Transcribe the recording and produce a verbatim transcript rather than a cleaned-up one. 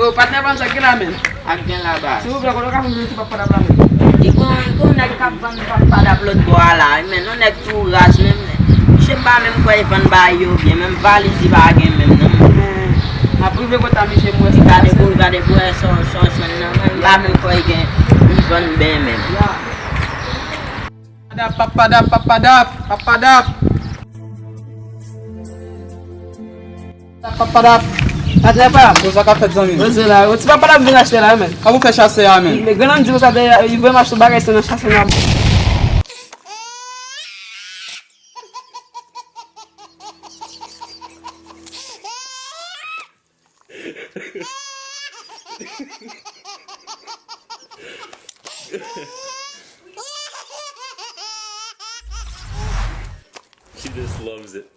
Yo, patnè, ban m sa k gen la, menm. Ak gen la, baz. Silvouplè, kote w ka jwenn ti pap padap la, menm? Li gon, li gon nèg k ap vann pap padap lòt bò a la, wi, men yon nèg tou raz, menm. Misye m pa menm kwè l vann bagay yo byen, menm valiz li pa gen menm, non. Men, m ap rive kote a, misye, m wè sa. Gade pou, gade pou wè sa, sa w jwenn nan, men m pa menm kwè l gen, li vann byen, menm. Ya. Padap, pap padap, pap padap, pap padap. Pap padap. Patnè pa m. Bon, sa k ap fèt, zanmi m? Bon, se la. Yon ti pap padap vin achte la, men. Kòman w fè chase a, men? Men grann di konsa, li voye m achte bagay, se nan chase nan. She just loves it.